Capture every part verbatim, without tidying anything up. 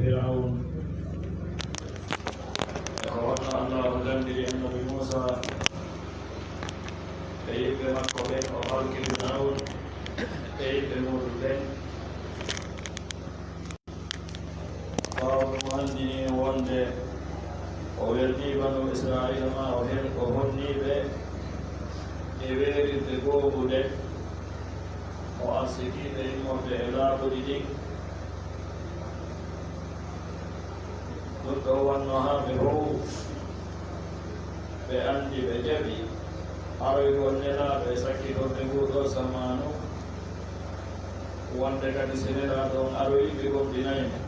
Firawun. E ko wonno Allaahu lanndiri Annabi Muusaa e yimɓe makko ɓen, o halki Firawun e yimɓe muuɗum ɓen. Ɓaawo ɗum, o anndini wonde o welnii Banu Israa'iila, ma o hen, o honnii ɓe e weerirde goomu nde, o arsikii ɓe immorde e laaɓuɗi ɗin. Ɗum ɗoo wonno haa ɓe fow ɓe anndi, ɓe jaɓi, aroy ko nelaaɗo e sakkitorde nguu ɗoo samaanu, wonde kadi si nelaaɗo on aroyi, ɓe gomɗinay mo.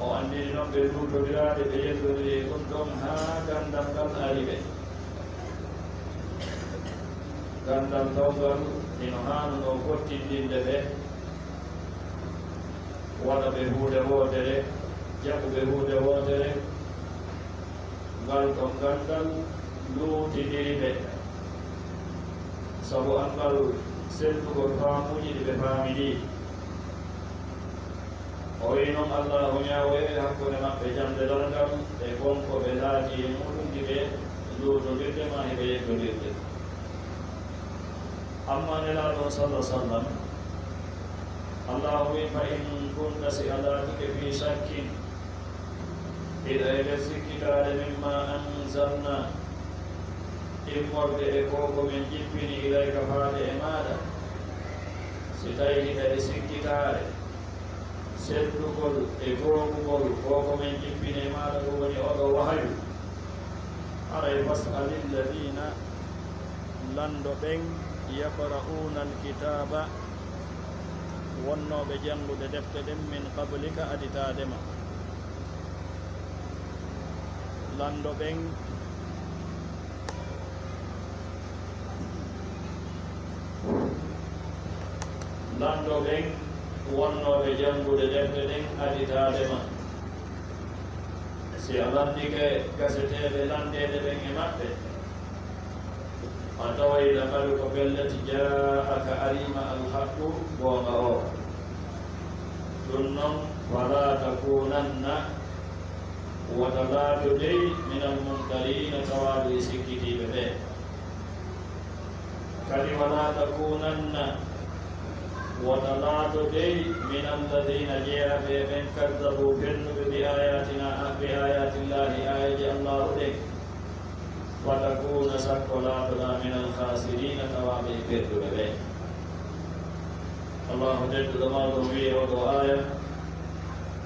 O anndini non ɓe luutondiraade, ɓe yeddondiri e ɗum ɗon haa ganndal ngal ari ɓe. Ganndal tawngal hino haanunoo fottindinde ɓe, waɗa ɓe huunde wootere, jaɓu ɓe huunde wootere. Ngal ɗon ganndal luutindiri ɓe, sabu anngal sellugol faamuuji ɗi ɓe faami ɗii. O wi'i non, Allaahu ñaawoyay hakkunde maɓɓe jannde darngal e kon ko ɓe laati e muuɗum hiɓe luutondirde maa hiɓe yeddondirde. Ammaa Nelaaɗo on, sallallaahu alayhi wa sallam, Allaahu wi'i, "Fa in kunta, si a laatike, fii shakkin, hiɗa e nder sikkitaare, mimmaa anzalnaa, immorde e ko ko men jippini, ilayka, faade e maaɗa, si tawii hiɗa e sikkitaare, sellugol e goongugol ko ko men jippini e maaɗa, ɗum woni oo ɗoo wahayu." Haray, "fas'alil ladiina", lanndo ɓen, "yaqra'uunal kitaaba", wonnooɓe janngude defte ɗen, "min qablika", aditaade ma. Lanndo ɓen, lanndo ɓen wonnooɓe janngude defte ɗen aditaade ma. Si a lanndike gaseteeɓe lanndeede ɓen e maɓɓe, a taway laqad ko pellet jaa'aka arii ma al-haqqu, goonga o. Ɗum non, falaa takuunanna, wata laato dey, minal mumtariina, tawaaɗo e sikkitiiɓe ɓe. Kadi, walaa takuunanna, wata laato dey, minal ladiina, jeyaaɓe e ɓen, kazzabuu, fennuɓe, bi aayaatinaa, bi aayaatillaahi, aayeeje Allaahu ɗen. Fatakuuna, sakko laatoɗaa, minal khaasiriina, tawaaɓe e perduɓe ɓen. Allaahu tedduɗo mawɗo wi'i oo ɗoo aaya,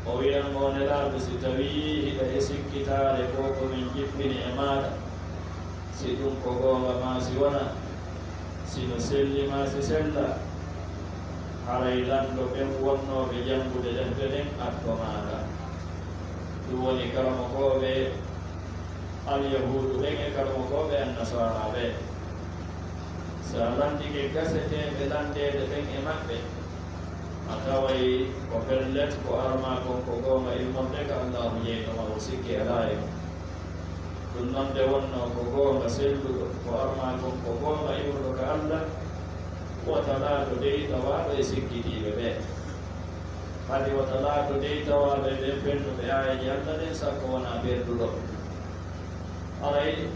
o wi'an mo, Nelaaɗo, si tawii hiɗa e sikkitaare ko ko min jippini e maaɗa, si ɗum ko goonga maa si wonaa, si no selli maa si sellaa, haray lanndo ɓen wonnooɓe janngude defte ɗen atto maaɗa. Ɗum woni karamokooɓe Alyahuudu ɓen e karamokooɓe Annasaara ɓen. Si a lanndike gaseteeɓe lanndeede ɓen e maɓɓe, a taway ko pellet ko armaa kon ko goonga immorde ka Allaahu jeyɗo ma, o sikke alaa e mum. Ɗum non nde wonnoo ko goonga selluɗo, ko armaa kon ko goonga iwruɗo ka Alla, wota laato dey tawaaɗo e sikkitiiɓe ɓe. Kadi wota laato dey tawaaɓe ɓen fennuɓe aayeeje Alla ɗen, sakko wonaa perduɗo. Haray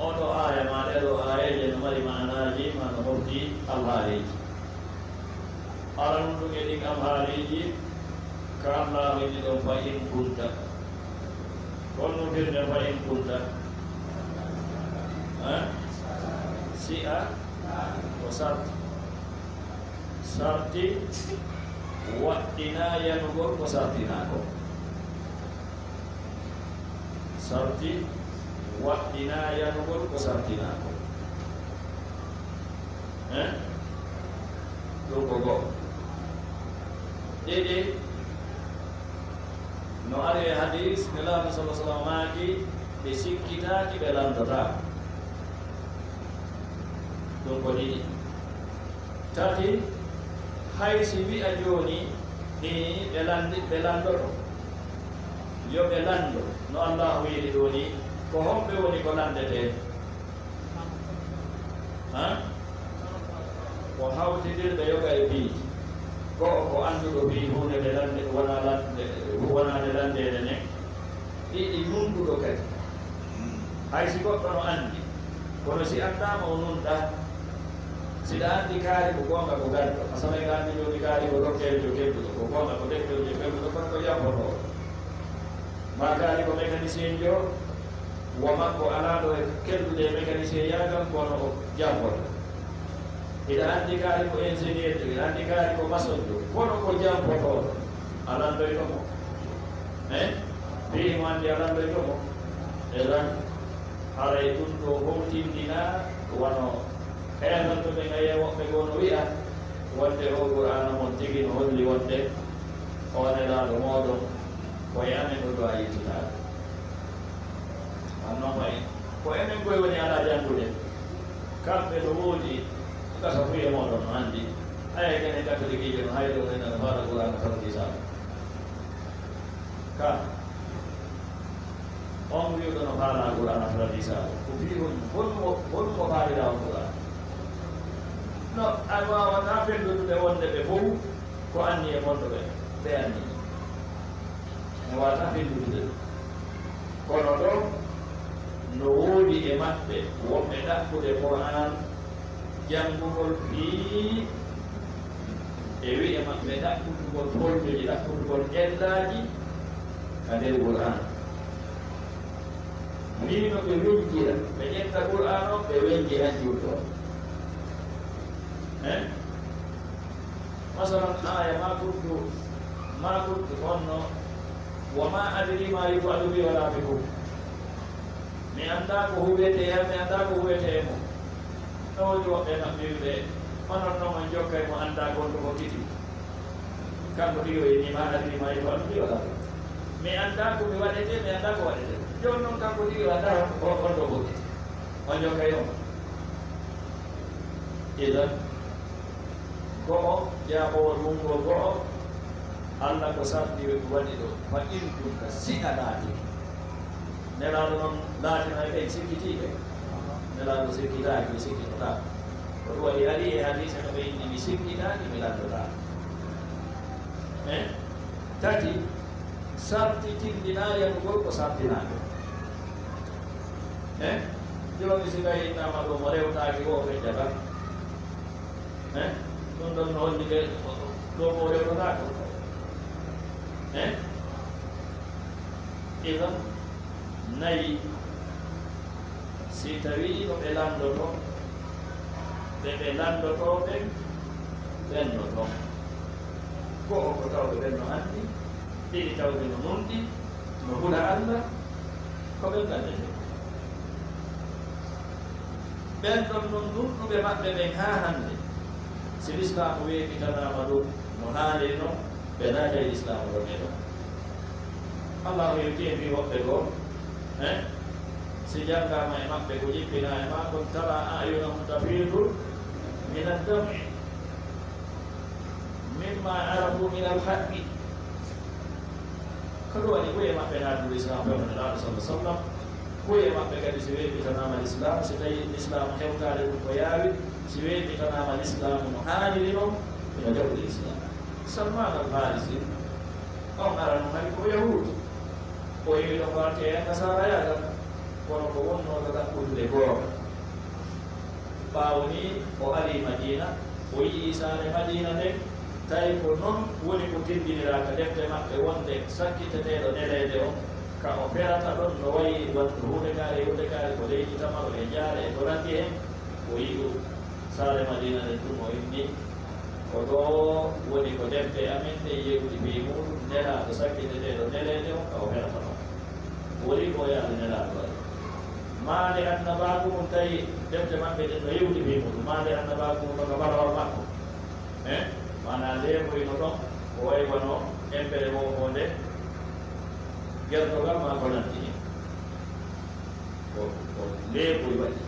oo ɗoo aaya maa ɗee ɗoo aayeeje no mari maanaaji, maa no mofti alhaaliiji. Aranun ɗum e ɗin alhaaliiji ka Allaahu inni ɗon, "fa in kunta." Honno firnde "fa in kunta"? Ha? Si a, ko sarti. Sarti waɗɗinaa yanugol ko sartinaa ko. Sarti waɗɗinaa yanugol ko sartinaa ko. Eh? Ɗum ko go'o. Ɗiɗi, no ari e hadiis, Nelaaɗo, sallallaahu alayhi wa sallam, maaki, ɓe sikkitaaki, ɓe lanndotaako. Ɗum ko ɗiɗi. Tati, hay si wi'a jooni, ni ɓe lanndi-, ɓe lanndoto. Yo ɓe lanndo, no Allaahu wiiri ɗoo ni, ko homɓe woni ko lanndetee? Ha? Ko hawtindirɓe yoga e piiji. Ko, ko Annduɗo fii huunde nde lannde, wonaa lannde, wonaa nde lanndeede nden, ɗiɗi nunɗuɗo kadi. Hay si goɗɗo no anndi, kono si anndaama o nunɗaa. Si ɗa anndi kaari ko goonga ko gaddo, masalan hiɗa anndi jooni kaari ko dokteerejo kelduɗo, ko goonga ko dokteerejo kelduɗo, kono ko jampotooɗo. Maa kaari ko mécanicien jo, wa makko alaa ɗo e keldude e mécanicien yaagal, kono o jampoto. Hiɗa anndi kaari ko ingénieur jo, hiɗa anndi kaari ko maçon jo, kono ko jampotooɗo, a lanndoyto mo. Eh? Fii mo anndi a lanndoyto mo. E lan, haray ɗum ɗo fow tindinaa wano heeferɓe ɓen, a yi'ay woɓɓe goo no wi'a wonde oo Qur'aana mon tigi no holli wonde oo Nelaaɗo mooɗon ko e amen o ɗo a yiltinaade. Wano non fay ko enen koy woni alaa janngude. Kamɓe no woodi gasa fuu e mooɗon no anndi. Aya kene katolikiijo no hayre o ina no faala Qur'aana tawdisaa. Ka on wi'uɗo no faala Qur'aana tawdisaa. Ko fii hon, honmo, honmo faalira on Qur'aana? No, a waawataa fenndude wonde ɓe fow ko anni e bonɗo ɓe, ɓe anni. En waawataa fenndude ɗum. Kono ɗo, no woodi e maɓɓe wonɓe ɗaɓɓude Qur'aan janngugol fii, e wi'e maɓɓe ɗaɓɓutugol foljoji, ɗaɓɓutugol ellaaji ka nder Qur'aan. Fii no ɓe wenjira, ɓe ƴetta Qur'aan on, ɓe wenji hanjurɗo on. Eh? Masalan, aaya ma kuntu, ma kuntu honno, wa ma adri ma yuf'alu bi wala bikum. Mi anndaa ko huwetee e am, mi anndaa ko huwetee e mon. No woodi woɓɓe maɓɓe wi'uɓe, onon non on jokkay mo anndaa ko on ɗo hokkiti. Kanko tigi o inni, ma adri ma yuf'alu bi wala bikum. Mi anndaa ko mi waɗetee, mi anndaa ko waɗetee. Jooni non kanko tigi o anndaa on, on ɗo hokkiti. On jokkay on. Idan, go'o, jaabawol mun ngol go'o, Alla ko sarti ɓe ko waɗi ɗo, fa in kunta, si a laati. Nelaaɗo non laatinay ɓen sikkitiiɓe. Nelaaɗo sikkitaaki, mi sikkitotaako. Ko ɗum waɗi ari e hadiise no ɓe inni, mi sikkitaaki, mi lanndotaako. Eh? Tati, sarti tindinaa yanugol ko sartinaaka. Eh? Jooni si ɓay innama ɗo mo rewtaaki wo o feƴƴata. Eh? Ɗum ɗon no holli ɓe ɗo mo rewtotaako. Eh? Idan, nayi, si tawii no ɓe lanndoto, ɓe ɓe lanndotoo ɓen, ɓen no toon. Go'o ko tawɓe ɓen no anndi, ɗiɗi tawɓe no nunɗi, no hula Alla, ko ɓen lanndetee. Ɓen ɗon non nunɗuɓe maɓɓe ɓen haa hannde, si Lislaamu weeɓitanaama ɗum no haaniri non, ɓe naatay Lislaamu ɗon e ɗon. Allaahu yewti en fii woɓɓe goo, eh, si janngaama e maɓɓe ko jippinaa e maa kon, tara a'yunahum tafiidu mina dam'i mimma arafu minal haqqi. Ko ɗum waɗi, kuye maɓɓe naatnude Islaam, fewndo Nelaaɗo sallallaahu alayhi wa sallam. Kuye maɓɓe kadi, si weeɓitanaama Lislaam, si tawii Lislaam hewtaade ɗum ko yaawi, si weeɓitanaama Lislaam no haaniri non, ina jaɓude Lislaam. Salmaan al Faarisi, on arano hari ko Yahuudu. O yewi ɗo ko arti e Nasaara yaagal, kono ko wonnoo ɗo ɗaɓɓutude goonga. Ɓaawo nii, o ari Madiina, o yi'i saare Madiina nden, tawi ko non woni ko tindiniraa ka defte maɓɓe wonde sakkiteteeɗo neleede on, ka o ferata ɗon no wayi wano huunde kaari, huunde kaari ko leydi tamaro e jaare e ko nanndi hen. O yi'i ɗum, saare Madiina nden ɗum o inni, ko ɗoo woni ko defte amen ɗen yewti fii muuɗum, Nelaaɗo sakkiteteeɗo neleede on, ka o ferata ɗon. Woni ko o yaali Nelaaɗo waɗi. Maande annabaaku mum tawi defte maɓɓe ɗen no yewti fii muuɗum. Maande annabaaku mum no ka balawal makko. Eh? Maanaa leeɓoyno ɗon, ko wayi wano empere woo woo nde, gertogal maa ko nanndi hen. Ko, ko leeɓoy waɗi.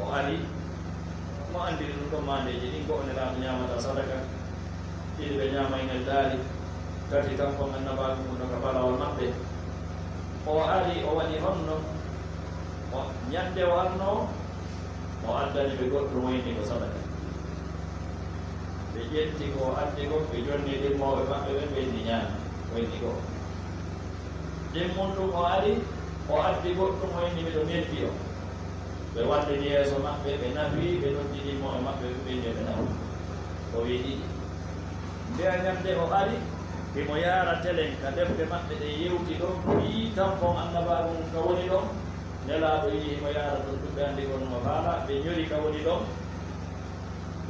O ari, mo anndiri ɗum ɗon maandeeji ɗin, ko o Nelaaɗo ñaamata sadaka, ɗiɗi ɓe ñaama ina daari, tati kanko annabaaku mum no ka balawal maɓɓe. O ari, o waɗi honno? O, ñande o arnoo, o addani ɓe goɗɗum o inni ko sadaka. Ɓe ƴetti ko o addi kon, ɓe jonni ɗimmooɓe maɓɓe ɓen, ɓe inni, "Ñaama." O inni, "Go'o." Ɗimmun ɗun o ari, o addi goɗɗun, o inni, "Miɗo neldi on." Ɓe wallini yeeso maɓɓe, ɓe nafi, ɓe noddi ɗimmooɓe maɓɓe, ɓe inni ɓe nafi. O wi'i, "Ɗiɗi." Nde a ñande o ari, himo yaara telen ka defte maɓɓe ɗen yewti ɗon, fii tampon annabaagu ngun ka woni ɗon. Nelaaɗo yi'i himo yaara ɗon, ɗun ɓe anndi ko no mo faala, ɓe ñori ka woni ɗon.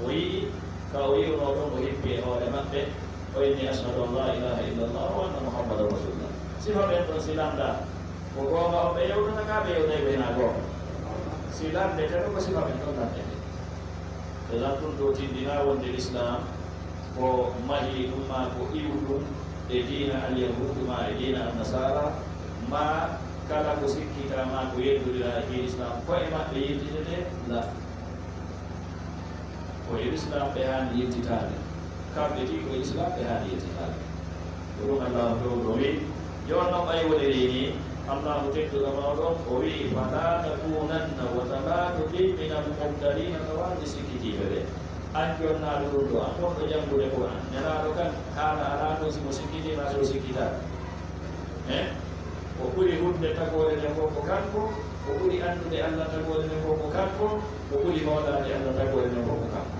O yi'i, ka o yi'unoo ɗon, o hippi e hoore maɓɓe, o inni, "Ashhadu an laa ilaaha illallah wa anna Muhammadan rasulullah." Sifa ɓen ɗon si landaa, ko goonga on ɓe yewtata ka ɓe yewtay ko hinaa goonga? Si landete ɗon, ko sifa ɓen ɗon landete. E lan ɗun ɗoo tindinaa wonde Lislaam ko mahii ɗun maa ko iwɗun e diina Alyahuudu maa e diina Annasaara, maa kala ko sikkitaa maa ko yeddudiraa e diina Lislaam, ko e maɓɓe yiltitete? La. Ko e Lislaam ɓe haani yiltitaade. Kamɓe tigi ko e Lislaam ɓe haani yiltitaade. Ko ɗun Allaahu Fewndo wi'i. Jooni non ɓay woniri nii, Allaahu Tedduɗo Mawɗo o wi'i, "Falaa takuunanna, wota laatoɗin, minal mumtariina, tawaa e sikkitiiɓe ɓen." An jonnaaɗo ɗun ɗoo, an wonɗo janngude Qur'aan, Nelaaɗo kan, haala alaa ɗon si mo sikkitii maa si o sikkitaa. Eh? Ko ɓuri hunude tagoore nden fof ko kanko, ko ɓuri anndude Alla tagoore nden fof ko kanko, ko ɓuri hoolaade Alla tagoore nden fof ko kanko.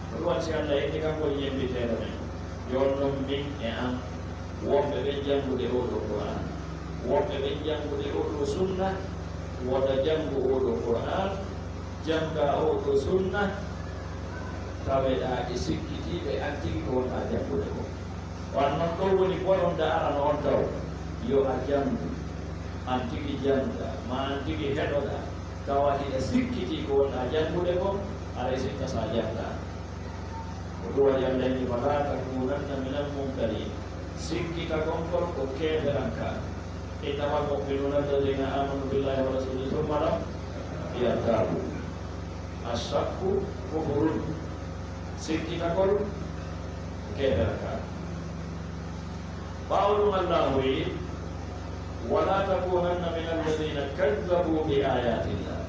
Ko ɗun waɗi si Alla inni kanko woni ñemmbinteeɗo men. Jooni non min e an, wonɓe ɓen janngude oo ɗoo Qur'aan, wonɓe ɓen janngude oo ɗoo sunna, wota janngu oo ɗoo Qur'aan, janngaa oo ɗoo sunna, taweɗaa e sikkitiiɓe an tigi ko wonɗaa janngude kon. Wan non ɗoo woni bononda arano on taw, yo a janngu, an tigi jannga, maa an tigi heɗoɗaa, tawa hiɗa sikkitii ko wonɗaa janngude kon, aray sikka si a janngaano. Ko ɗun waɗi Alla inni, "Falaa takuunanna minal mumtariin." Sikkitagol ngol ko keeferankaagal. "Innamal mu'minuuna alladiina aamanuu billaahi wa rasuulihi summa lam yartaabuu." Ashakku kufrun. Sikkitagol ko keeferankaagal. Ɓaawo ɗun Allaahu wi'i, "Walaa takuunanna minal ladiina kazzabuu bi aayaatillah."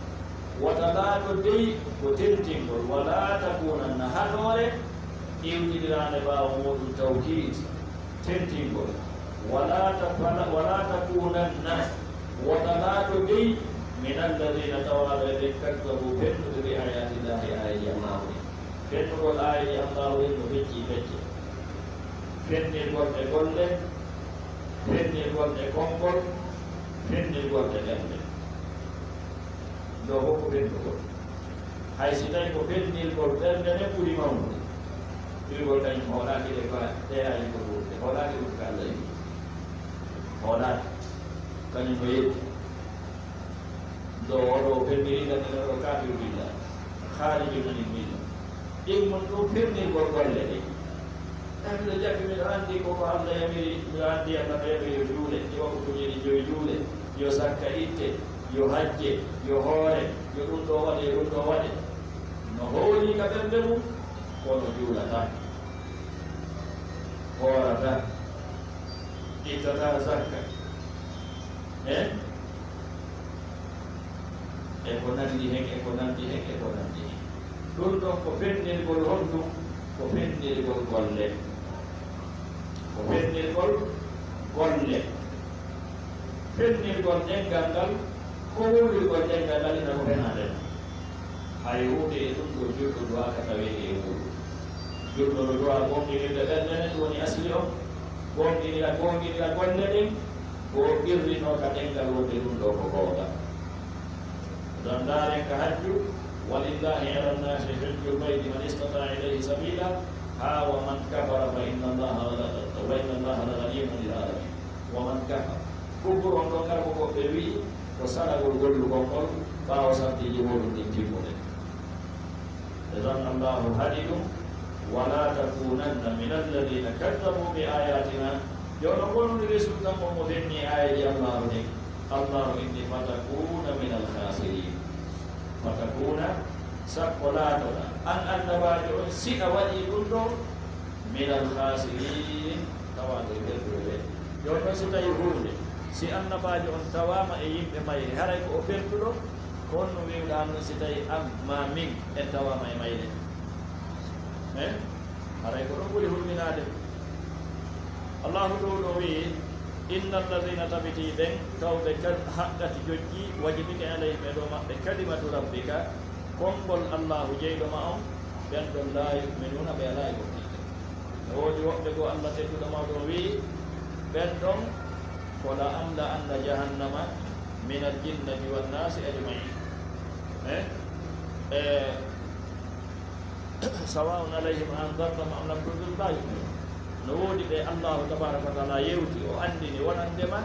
Wota laato dey ko tentingol, walaa takuunanna, haɗoore iwtidiraande ɓaawo muuɗun tawkiid, tentingol. Walaa ta-, fala-, walaa takuunanna, wota laato dey minal ladiina, tawaaɓe ɓen, kazzabuu, fennuɓe, bi aayaatillaahi, aayeeji Allaahu ɗin. Fennugol aayeeji Allaahu ɗin no feccii pecce. Fennirgol ɗe golle, fennirgol ɗe konngol, fennirgol ɗe ɓernde. Ɗoo fof ko fennugol. Hay si tawii ko fennirgol ɓernde nden ɓuri mawnude, fennirgol kañum hoolaaki ɗe ko ɗe aayeeji ko ɗuuɗude, hoolaaki ɗum ko Alla yimɓe. Hoolaaki. Kañum no yetti. Ɗo oɗo fenniri gandal oɗo kafiru billah, kharijun anil milla. Ɗin mon ɗum fennirgol golle ɗe. Tawi miɗo jaɓi, miɗo anndi ko ko Allah yamiri, miɗo anndi Allah no yamiri yo juule, yo wakkutuuji ɗi jowi juule, yo zakka itte, yo hajje, yo hoore, yo ɗum ɗo waɗe, yo ɗum ɗo waɗe. No hooli ka ɓernde mum, kono juulata, hoorata, ittata zakka. Eh? E ko nanndi hen, e ko nanndi hen, e ko nanndi hen. Ɗum ɗon ko fennirgol honɗum? Ko fennirgol golle. Ko fennirgol golle. Fennirgol ɗemngal ngal, ko wullirgol ɗemngal ngal ina ko fenaande ma. Hay huunde e ɗum ɗo julɗo duwaaka taweede e muuɗum. Julɗo no duwaa goonɗinirde ɓernde nden, ɗum woni asli on, goonɗinira, goonɗinira golle ɗen, ko o qirrinoo ka ɗemngal wonde ɗum ɗo ko goonga. Ɗon ndaaren ka hajju, "Walillahi ala nnasi hijjul bayti man istata ilayhi sabila", haa "Wa man kafara fa inna Allaha la, wa inna Allaha la ghaniyyun anil alamin." "Wa man kafara." Kufru on ɗon, kala ko goɗɗo wi'i, ko salagol gollugol ngol ɓaawo sartiiji muuɗum ɗin timmude. E ɗon Allahu haɗi ɗum, "Wala takunanna min alladina kaddabu bi ayatina." Jooni on wonunde resulta mo mo fenni aayeeji Allahu ɗin. Allahu inni, "Fatakuna min alkhasirin." Fatakuna, sakko laatoɗa, an annabaajo on, si a waɗi ɗum ɗo, min alkhasirin, tawa ko e ɓerɗuɓe ɓe. Jooni noon, si tawi huunde, si annabaajo on tawaama e yimɓe mayre, haray ko o perduɗo? Ko honno wi'uɗaa noon si tawi an maa min en tawaama e mayre? Eh? Haray ko ɗon ɓuri hulminaade. Allahu Tawla o wi'i, "Inna alladhina," tabitii ɓen, "tawɓe ka-, haqqat jojji, wajibike alayhim e dow maɓɓe, kalimatu rabbika, konngol Allahu jeyɗo ma on, ɓen ɗon laa yu'minuuna, ɓe alaa e gomɗinde." No woodi woɓɓe goo Allah tedduɗo mawɗo o wi'i, ɓen ɗon ko, "La amla anna jahannama min al jinnati wan naasi ajma'in." Eh? Eh, "Sawa'un alayhim a anzartahum am lam tunzirhum la yu'minun." No woodi ɓe Allahu tabaraka wa taala yewti, o anndini wonande ma,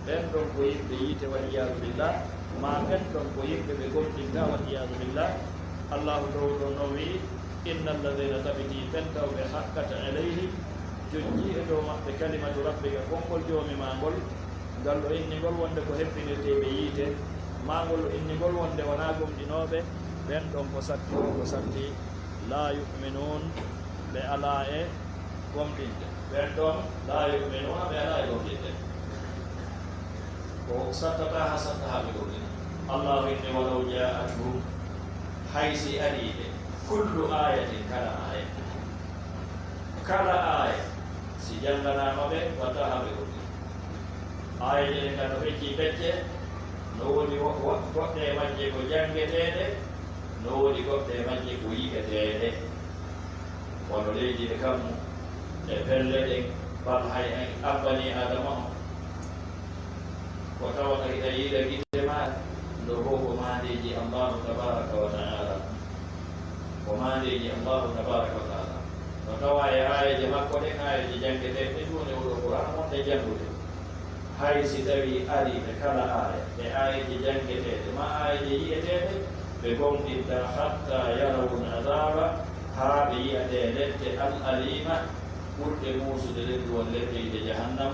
ɓen ɗon ko yimɓe yiite, wal iyaazu billah, ma ɓen ɗon ko yimɓe ɓe gomɗinta, wal iyaazu billah. Allahu Tawla on no wi'i, "Inna alladhina," tabitii ɓen tawɓe, "haqqat alayhim," jojji e dow maɓɓe, "kalimatu rabbika," konngol Joomi maa ngol, ngal o inni ngol wonde ko hebbinirtee ɓe yiite, maa ngol o inni ngol wonde wonaa gomɗinooɓe, ɓen ɗon ko satti, ko satti, "laa yu'minuun," ɓe alaa e gomɗinde. Ɓen ɗon, "laa yu'minuuna," ɓe alaa e gomɗinde. Ko sattataa haa satta haa ɓe gomɗina. Allahu inni, "Walaw jaa'athum," hay si arii ɓe, "kullu aayatin," kala aaya. Kala aaya, si jannganaama ɓe, watta haa ɓe gomɗina. Aayeeje ɗen ka no feccii pecce, no woodi wo-, wo-, goɗɗe e majje ko janngeteeɗe, no woodi goɗɗe e majje ko yi'eteeɗe. Wano leydi e kammu, e pelle ɗen, bal hay an banii Aadama on. Ko tawata hiɗa yiila gite maa, ɗoo fow ko maandeeji Allaahu tabaaraka wa ta'aala. Ko maandeeji Allaahu tabaaraka wa ta'aala. No tawaa e aayeeje makko ɗen, aayeeje janngeteeɗe ɗen, ɗun woni oo ɗoo Qur'aana wonɗen janngude. Hay si tawii arii ɓe kala aaya, e aayeeje janngeteeɗe, maa aayeeje yi'eteeɗe, ɓe gomɗintaa, "hattaa yarawul azaaba," haa ɓe yi'ata e lette al-aliima, ɓurɗe muusude ɗen, ɗun woni lette yiite Jahannam,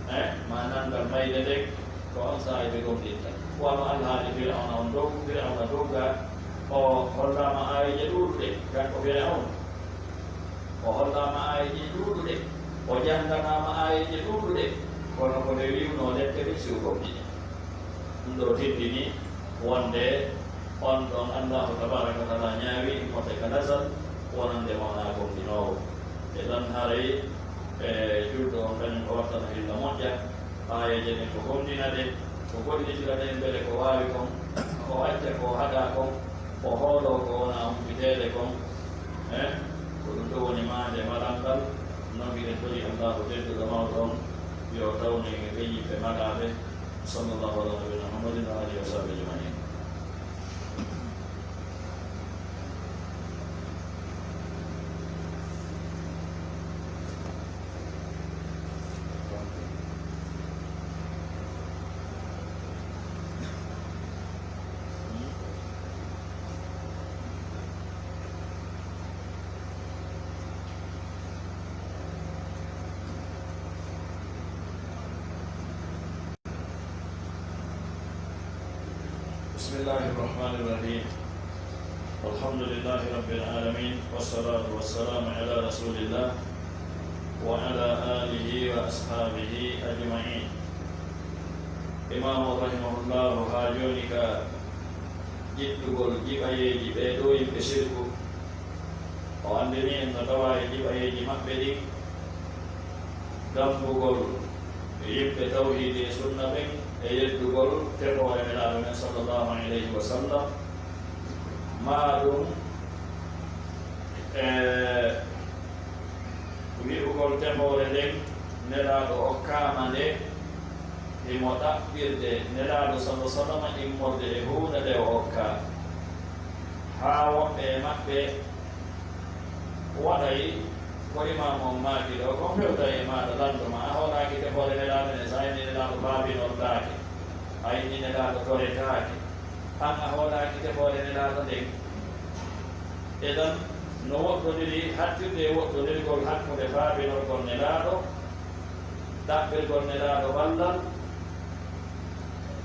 eh, maa nanngal mayde nden, ko on saa'i ɓe gomɗinta. Wano alhaali Fir'awna on dow, Fir'awna dow gaa, o hollaama aayeeje ɗuuɗuɗe, kanko Fir'awna. O hollaama aayeeje ɗuuɗuɗe, o jannganaama aayeeje ɗuuɗuɗe, kono ko nde wi'unoo lette ɗen si o gomɗinii. Ɗun ɗoo tinndini wonde on ɗon Allaahu tabaaraka wa ta'aala ñaawi immorde ka lasal wonande mo wonaa gomɗinoowo. E ɗon haray, e, julɗo on kañun o wattana hilla moƴƴa, aayeeje ɗen ko gomɗina ɗe, o gollitira ɗe mbele ko waawi kon, o acca ko haɗaa kon, o hooloo ko wonaa humpiteede kon. Eh, ko ɗun ɗoo woni maande malal ngal, no mbiɗen tori Allaahu tedduɗo mawɗo on, yo tawnu en e ɓen yimɓe malaaɓe. Sallallahu ala nabiyina Muhammadin wa alihi wa sahbihi ajma'in. بسم الله الرحمن الرحيم. الحمد لله رب العالمين، والصلاة والسلام على رسول الله وعلى آله وأصحابه أجمعين. Imaamu rahimahullahu haa jooni ka ƴettugol jiɓayeeji ɓee ɗoo yimɓe sirku, o anndini en no tawaa e jiɓayeeji maɓɓe ɗin, dambugol yimɓe tawhiidi e sunna ɓen e yeddugol tefoore Nelaaɗo men sallallahu alayhi wa sallam, maa ɗum e wi'ugol tefoore nden Nelaaɗo okkaama nde, himo ɗaɓɓirde Nelaaɗo sallallahu alayhi wa sallam immorde e huunde nde o okkaa. Haa woɓɓe e maɓɓe waɗay ko imaamu on maaki ɗoo kon, fewtay e maaɗa, lanndo ma, a hoolaaki tefoore Nelaaɗo nden, so a inni Nelaaɗo faabinortaake, a inni Nelaaɗo toretaake, an a hoolaaki tefoore Nelaaɗo nden. Idan, no woɗɗondiri, hattirde e woɗɗondirgol hakkunde faabinorgol Nelaaɗo, ɗaɓɓirgol Nelaaɗo ballal,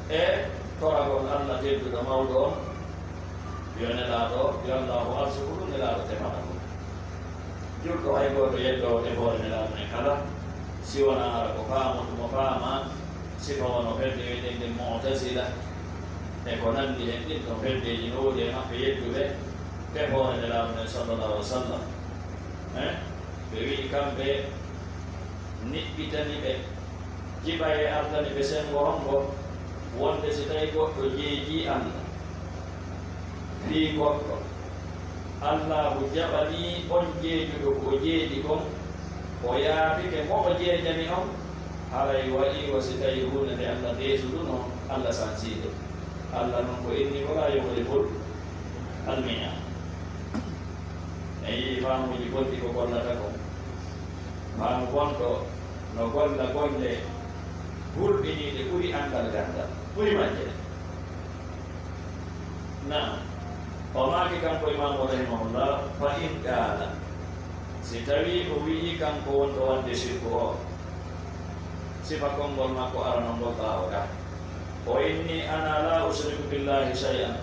e toragol Alla tedduɗo mawɗo on, yo Nelaaɗo, yo Allaahu arsuku ɗum Nelaaɗo tefana ɗum. Julɗo hay gooto yeddoowo tefoore Nelaaɗo men kala, si wonaa hara ko faamude mo faama, sifa wano fedde wi'eten nden Mu'tazila, e ko nanndi hen ɗin ɗon feddeeji no woodi e maɓɓe yedduɓe tefoore Nelaaɗo men sallallahu alaihi wa sallam. Eh? Ɓe wi'i kamɓe niɓɓitani ɓe, jiɓa e ardani ɓe senngo hongo, wonde si tawi goɗɗo jeejii Alla fii goɗɗo, Allaahu jaɓanii on jeejuɗo ko o jeeji kon, o yaafike mo o jeejani on, haray waɗii wa si tawi huunde nde Alla deesuduno, Alla sansii nde. Alla non ko inni, "Walaa yukhliful mi'aad." En yi'i faamuuji bonɗi ko gollata kon. Faamu bonɗo no golla golle hulɓiniiɗe ɓuri anndal ganndal, ɓuri majje. Naam. O maaki kanko Imaamu rahimahullah, "Fa in qaala," si tawii o wi'i kanko wonɗo waɗde sirku o, sifa konngol makko arano ngol ɓaawo ka, o inni, "Ana laa ushriku billahi shay'an."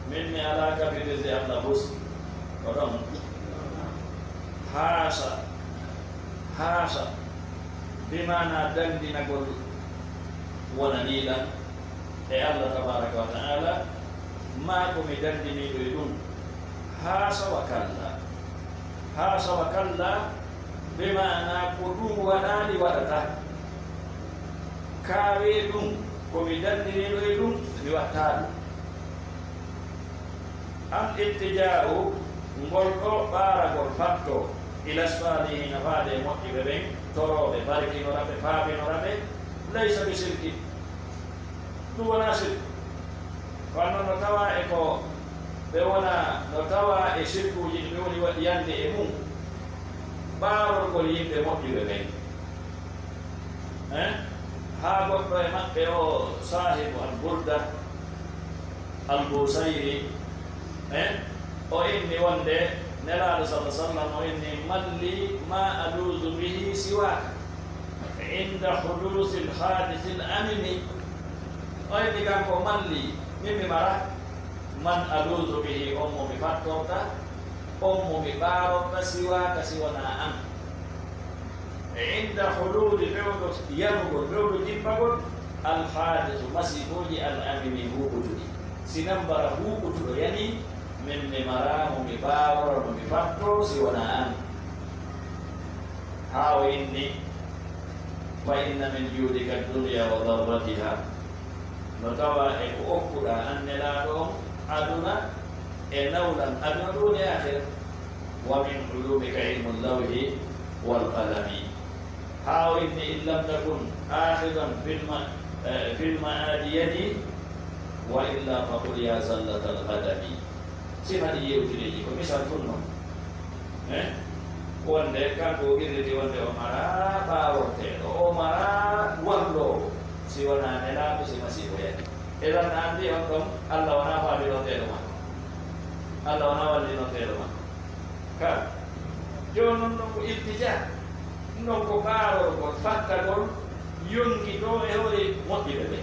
Min mi alaa kafirirde Alla fus. Ko ɗon. Haasa. Haasa. Bi maana danndinagol wonanii lan e Alla tabaaraka wa ta'aala, maa ko mi danndiniiɗo e ɗum. Haasa wa kalla. Haasa wa kalla, bi maana ko ɗum waɗaali waɗata. Kaawee ɗum, ko mi danndiniiɗo e ɗum, mi waɗtaa ɗum. Al iltijaa'u, ngol ɗoo ɓaaragol fattoo, ila saalihiina, faade e moƴƴuɓe ɓen, torooɓe, barkinora ɓe, faabinora ɓe, laysa bi sirki. Ɗum wonaa sirku. Kono noon no tawaa e ko ɓe wona, no tawaa e sirkuuji ɗi ɓe woni waɗi yande e mum, ɓaarorgol yimɓe moƴƴuɓe ɓen. Eh? Haa goɗɗo e maɓɓe o saahibu al-Burda al-Busayri, eh? O inni wonde Nelaaɗo salla sallam, o inni, "Malli ma aluuzu bihi siwaaka inda huduusil haadisil amimi." O inni kanko, "Malli, min mi mara man aluuzu bihi, on mo mi fattorta, on mo mi ɓaarorta, siwaaka, si wonaa an." E inda huluuli, fewndo yanugol, fewndo jippagol, alhaadisu, masiibooji, al amimi, huuɓutuɗi. Si nambara huuɓutuɗo yanii, min mi maraa mo mi ɓaarora, mo mi fattoo, si wonaa an. Haa o inni, "Fa inna min juudika dunya wa darratiha." No tawaa e ko okkuɗaa an Nelaaɗo on aduna e nawlan aduna ɗun e aakhira. "Wa min ulumika ilmu lawhi wal qalami." Haa o inni, "In lam takun aakhidan fil ma-, eh, fil ma'adi yadi, wa illa faqul ya zallatal qadami." Sifa ɗi yewtireeji ko misal tun non. Eh? Wonde kanko o qirriti wonde o maraa ɓaarorteeɗo, o maraa walloowo, si wonaa Nelaaɗo, si masiibo yanii. Idan a anndi on ɗon, Alla wonaa faabinorteeɗo makko. Alla wonaa wallinorteeɗo makko. Ka. Jooni non, non ko iltijaa. Non ko ɓaarorgol, fattagol, yonki to e hoore moƴƴuɓe ɓe.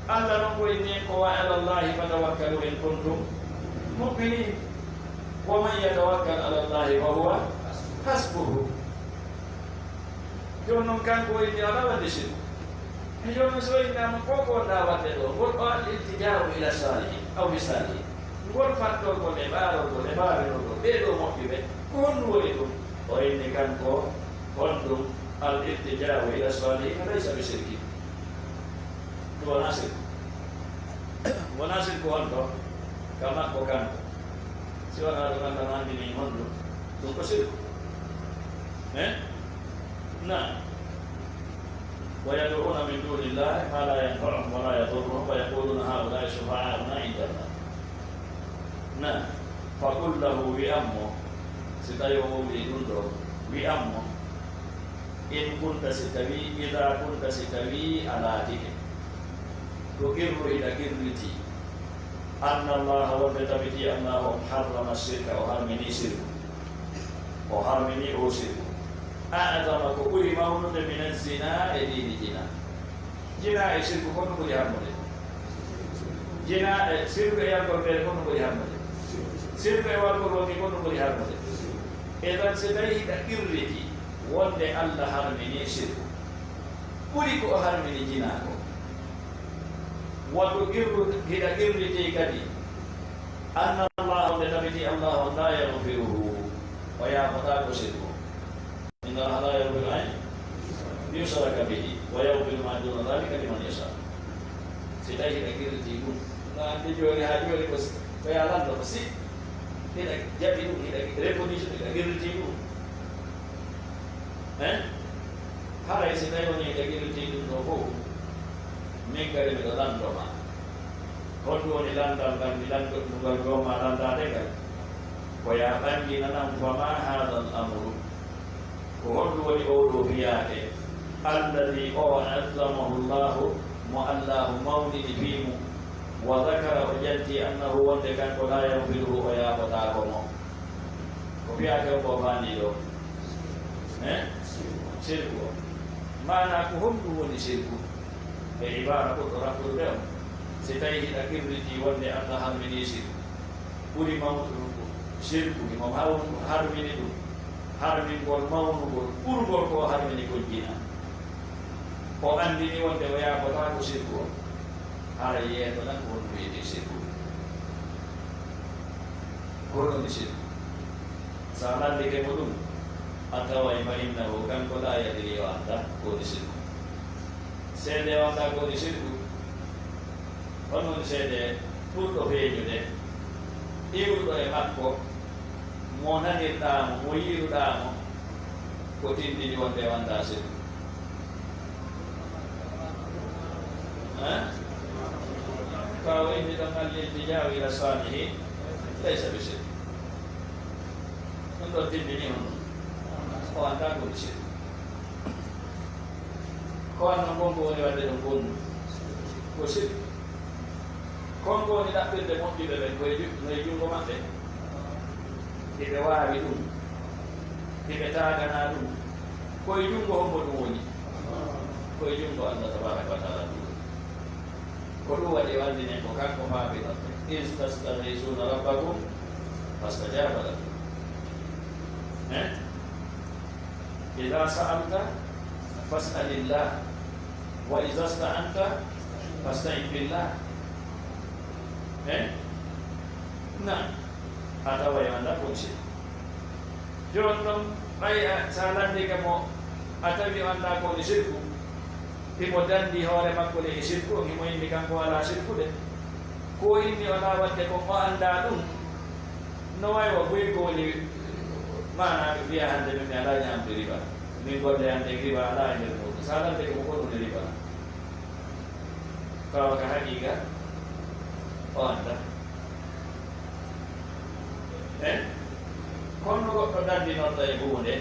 Alla non ko inni en ko, "Wa ala Allahi fatawakkalu in kuntum mu'minin. Wa man yatawakkal ala Allahi fa huwa hasbuhu." Jooni non kanko o inni alaa waɗde sirku. E jooni non si o innaama ko ko wonɗaa waɗde ɗo, ngol ɗo al iltija'u ila salihin, aw fi salihin. Ngol fattorgol e ɓaarorgol e faabinorgol ɓee ɗoo moƴƴuɓe, ko honɗum woni ɗum? O inni kanko, honɗum? Al iltija'u ila salihin laysa bi shirkin. Ɗum wonaa sirku. Wonaa sirku honto? Ka makko kanko. Si wonaa ɗum Allah no anndini honɗum? Ɗum ko sirku. Eh? Naam. ويدعون من دون الله ما لا ينفعهم ولا يضرهم ويقولون هؤلاء شفعاؤنا عند الله. Naam. فقل له, wi'an mo, si tawi o wowlii ɗum ɗo, wi'an mo, in kunta, si tawi, idaa kunta, si tawi a laatike, tuqirru, hiɗa qirritii, anna Allaha, wonde tabiti Allahu on, harrama shirka, o harminii sirku. O harminii o sirku. A'zama, ko ɓuri mawnude, mina zina, e diini jina. Jina e sirku, ko honɗum ɓuri harmude? Jina e sirku e yargol feere, ko honɗum ɓuri harmude? Sirku e wargol wonki, ko honɗum ɓuri harmude? Idan, si tawi hiɗa qirritii wonde Allah harminii sirku, ɓuri ko o harmini jina ko. Wa tuqirru, hiɗa qirritii kadi, anna Allah, wonde tabiti Allah on, laa yaghfiruhu, o O yaafotaako sirku. Inna Allaha la yaghfiru an yushraka bihi wa yaghfiru ma duna dhalika liman yasha. Si tawi hiɗa girritii ɗum, na anndi jooni haa jooni ko si, ko yaa lanndo ko si hiɗa jaɓi ɗum, hiɗa reconnaître, hiɗa girritii ɗum. Eh? Haray si tawi woni hiɗa girritii ɗum ɗo fof, min kadi miɗo lanndo ma. Honɗum woni lanndal ngal mi lanndo, ngal jooma lanndaade ngal? Ko yaa ɓannginanam, fama haadal amru. Ko honɗum woni oo ɗoo fiyaake? Alladhi o azzamahu Allahu, mo Allahu mawnini fii mum. Wa zakara, o janti, annahu, wonde kanko, la yaghfiruhu, o yaafotaako mo. Ko fiyaake on ko faandi ɗoo? Eh? Sirku o. Maanaa ko honɗum woni sirku? E ibaara ɓurɗo raɓɓude on, si tawi hiɗa girritii wonde Allah harminii sirku, ɓuri mawnude ɗum ko sirku, himo haw-, harmini ɗum, harmingol mawnugol, ɓurgol ko o harmini kon jina. O anndini wonde o yaafotaako sirku on. Hara yeeso tan ko honɗum wiyetee sirku? Ko honɗum woni sirku? Sa lanndike mo ɗum, a taway fa innahu, kanko la yadri, o anndaa ko woni sirku. Seedee o anndaa ko woni sirku. Honno woni seedee ɓurɗo feeñude, iwruɗo e makko, mo nanirɗaa mo, mo yiiruɗaa mo, ko tindini wonde o anndaa sirku? Eh? Ɓaawo inni ɗon, al iltija'u ila salihi laysa bi sirk. Ɗum ɗon tindini on, o anndaa ko woni sirku. Ko wanno kon ko woni waɗde ɗum kon ko sirku. Kon ko woni ɗaɓɓirde moƴƴuɓe ɓen koye ju-, no e junngo maɓɓe. Hiɓe waawi ɗum, hiɓe taagana ɗum. Koye junngo hombo ɗum woni? Koye junngo Allah tabaraka wa taala ɗum woni. Ko ɗum waɗi o anndinen ko kanko faabinorte. Iz tastaghisuna rabbakum fastajaba lakum. Eh? Idha sa'alta fas'alillah, wa idha sta'anta fasta'in billah. Eh? Na, a tawa yo annda ko sirku. Jooni noon, ɓay a, sa lanndike mo, a tawi o annda ko woni sirku, himo danndi hoore makko le e sirku on, himo inni kanko alaa sirkude. Ko inni o alaa waɗde kon, o annda ɗum. No way wa buy ko woni maanaa ɓe mbiya hannde min mi alaa ñaamde riba. Min golle hannde riba alaa e nder muɗum. Sa lanndike mo ko ɗum woni riba. Tawa ka haqiiqa o annda. Eh? Kono goɗɗo danndinorde e huunde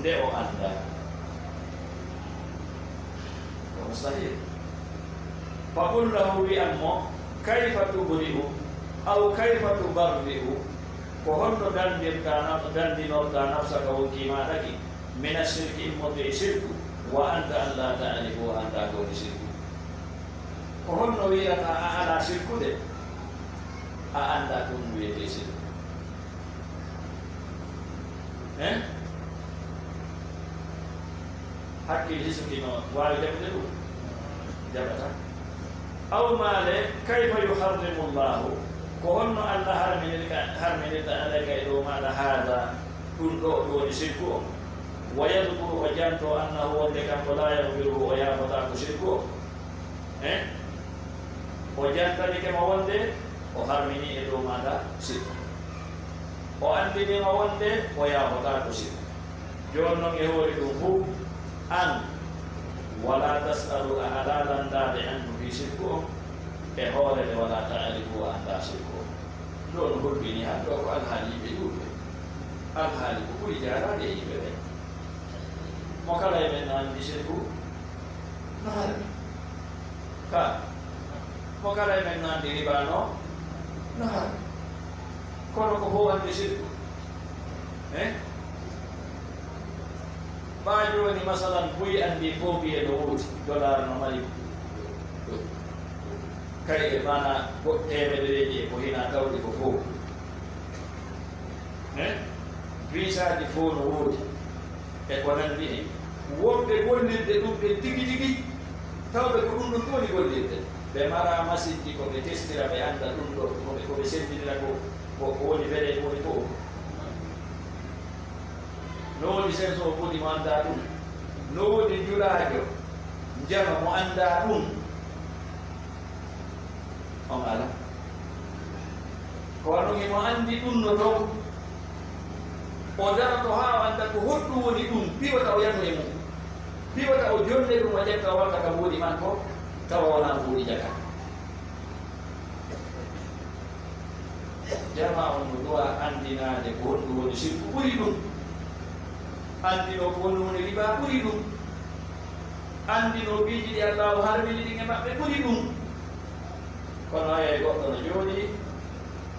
nde o annda. Ko mustahil. Fa qul lahu, wi'an mo, kayfa tubri'u, aw kayfa tubarri'u, ko honno danndirta naf-, danndinorta nafsaka, wonkii maaɗa ki, mina shirki, immorde e sirku, wa anta an la ta'rifu, a annda ko woni sirku. Ko honno wi'ata a alaa sirkude, a annda ko ɗum wiyetee sirku? Eh? Hakkil hisuki no waawi jaɓude ɗum? Jaɓata. Aw maale, kayfa yuharrimu Llahu, ko honno Allah harminirta, harminirta alayka e dow maaɗa haada, ɗum ɗo, ɗum woni sirku o? Wa yadhkuru, o janto, annahu, wonde kanko, la yaghfiruhu, o yaafotaako sirku o. Eh? O jantanike ma wonde o harmini e dow maaɗa sirku. O anndini ma wonde o yaafotaako sirku. Jooni noon e hoore ɗum fof, aan, wala tas'alu, a alaa lanndaade, anhu, fii sirku on, e hoore nde wala ta'rifu, a anndaa sirku on. Ɗo no holbini hannde o ko alhaali yimɓe ɗuuɗɓe. Alhaali ko ɓuri jaaraade e yimɓe ɓe. Mo kala e men no anndi sirku no harmi. Ka, mo kala e men no anndi riba no, no harmi. Kono ko fof anndi sirku. Eh? Ɓaa jooni, masalan, buy anndi fof mbiye no woodi, dollar no mari. Kay e maana goɗɗo teemedereeji e ko hinaa tawde ko fof. Eh? Visaaji fof no woodi. E ko nanndi heen. Wonɓe gollirde ɗum ɓe tigi tigi, tawɓe ko ɗum ɗum woni gollirde. Ɓe mara masinji ko ɓe testira, ɓe annda ɗum ɗo, ko ɓe, ko ɓe senndinira ko, ko, ko woni fere, ko woni fof. No woodi senso o ɓuri mo anndaa ɗum? No woodi njulaajo njama mo anndaa ɗum? On alaa. Ko waɗi ɗum himo anndi ɗum no toon. O daroto haa o annda ko honɗum woni ɗum, fii wata o yanu e mum. Fii wata o jonnde ɗum, o ƴetta o waɗa ka mbuuɗi makko, tawa wonaa mbuuɗi jaka. Jamaa on no duwaa anndinaade ko honɗum woni sirku ɓuri ɗum. Anndinoo ko honɗum woni riba ɓuri ɗum. Anndinoo piiji ɗi Allaahu harmini ɗin e maɓɓe ɓuri ɗum. Kono haya e goɗɗo no jooɗii,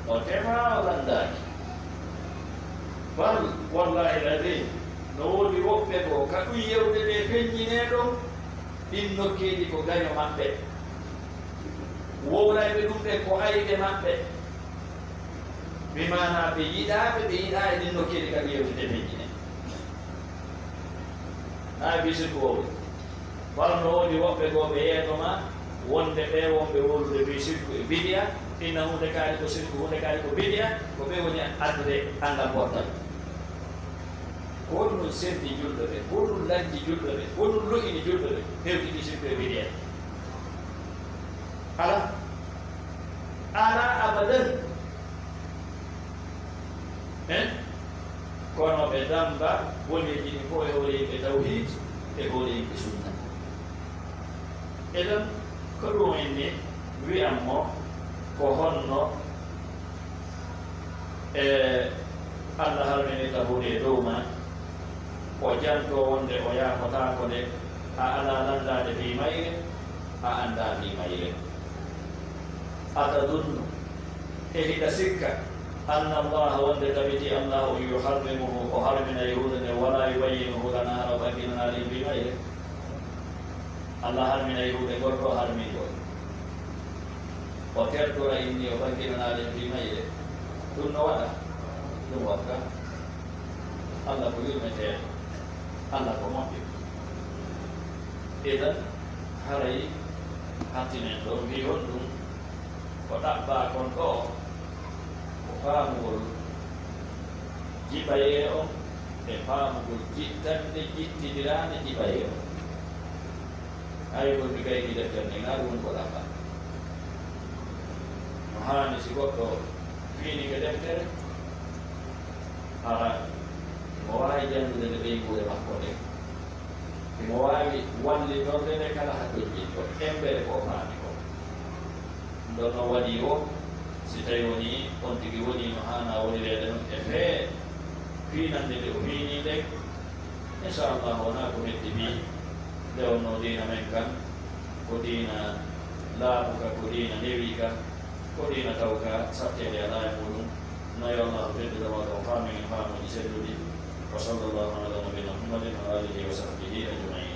o temaa, o lanndaaki. Bal, wallaahi l-aziim, no woodi woɓɓe goo ka ɗum yewte ɗe feññinee ɗon, ɗin nokkeeli ko gaño maɓɓe. Wowlayɓe ɗum ɓen ko ayɓe maɓɓe. Bi maanaa ɓe yiɗaa ɓe, ɓe yiɗaa e ɗin nokkeeli ka ɗum yewte ɗe feññinee. Haa fii sirku wowli. Kono no woodi woɓɓe goo ɓe yeeto ma wonde ɓe wonɓe wowlude fii sirku e bidiya, inna huunde kaari ko sirku, huunde kaari ko bidiya, ko ɓe woni addude anndal pottal. Ko honɗum sendi julɓe ɓe? Ko honɗum lanci julɓe ɓe? Ko honɗum lo'ini julɓe ɓe? Hewtiti sirku e bidiya. Alaa. Alaa abadan. Eh? Kono ɓe dammba boneeji ɗin fof e hoore yimɓe tawhiid, e hoore yimɓe sunna. Idan, ko ɗum inni wi'an mo ko honno, e, Allah harminirta huunde e dow ma, o jantoo wonde o yaafotaako nde, a alaa lanndaade fii mayre, a anndaa fii mayre. Atadunnu, e hiɗa sikka, anna Allaha, wonde tabiti Allahu, yuharrimuhu, o harminay huunde nden, wala yubayyinuhu lana, hara o ɓanginanaali en fii mayre? Allah harminay huunde ngol ɗoo harmingol. O terdora inni o ɓanginanaali en fii mayre. Ɗum no waɗa? Ɗum waɗta. Allah ko yurmeteeɗo. Allah ko moƴƴo. Idan, haray hattinen ɗoo, mbii honɗum ko ɗaɓɓaa kon ɗoo, ko faamugol jiɓayee on e faamugol jittannde jittindiraande jiɓayee on. Hay wonde gayni deftere nden, ŋaari woni ko ɗaɓɓaa. No haani si goɗɗo fiinike deftere, hara mo waawi janndude nde ɓeynguure makko nde. Himo waawi wallitorde nde kala haa tojjitoo, embere ko o faami ko. Ɗum ɗon non waɗi o, si tawi woni on tigi woni no haanaa wonireede non e fee fiinannde nde o fiinii nden, inchallah wonaa ko metti fii. Nde wonnoo diina men kan, ko diina laaɓuka, ko diina newiika, ko diina tawka satteede alaa e muuɗum. No yo Allaahu tedduɗo waɗa o faamin en faamuuji selluɗi. Wa sallallahu ala nabiyina Muhammadin wa alihi wa sahbihi ajmain.